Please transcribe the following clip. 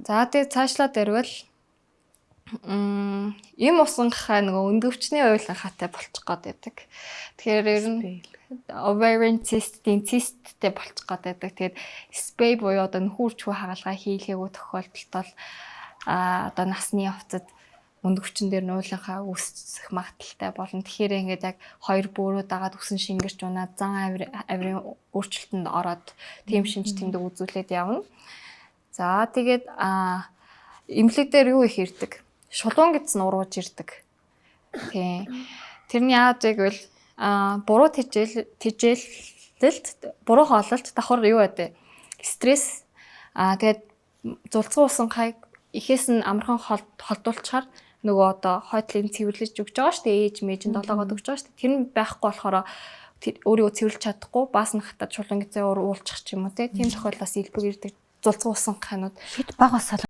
За, тэгээ цаашлаад ирвэл эм усанхаа нөгөө өндөвчний уйланхаатай болчих гээд байдаг. Тэгэхээр ер нь ovarian cyst-ийн cyst-тэй болчих гээд байдаг. Тэгээд spay буюу одоо нөхөрчхүү хагалгаа хийлгээгүй тохиолдолд бол одоо насны явцад өндөгчин дээр нуулынхаа үүсэх магадлалтай болно. Тэгэхээр ингээд яг хоёр бөөрөө дагаад үсэн шингэрч унаад, зан авирын өөрчлөлтөнд ороод, тийм шинж тэмдэг үзүүлээд явна. За, тэгээд эмнэлэг дээр юу их ирдэг? Шулуун гэдсэн урууж ирдэг. Тийм. Тэрний яагаад вэ гэвэл буруу тэжээлэлт, буруу хооллолт, давхар юу вэ? Стресс, тэгээд зулцган усанхайг ихээс нь амархан холдуулчихаар нөгөө одоо хойтлын цэвэрлэж өгч байгаа шүү дээ. Ээж мэж нь долоогоод өгч байгаа шүү дээ. Тэр нь байхгүй болохоор өөрийгөө цэвэрлж чадахгүй, баасан хатаад шулуун гэзээ уулчих ч юм уу, тийм тохиолдолд бас элбэг ирдэг зулцган усанхайнууд. Хэд бага.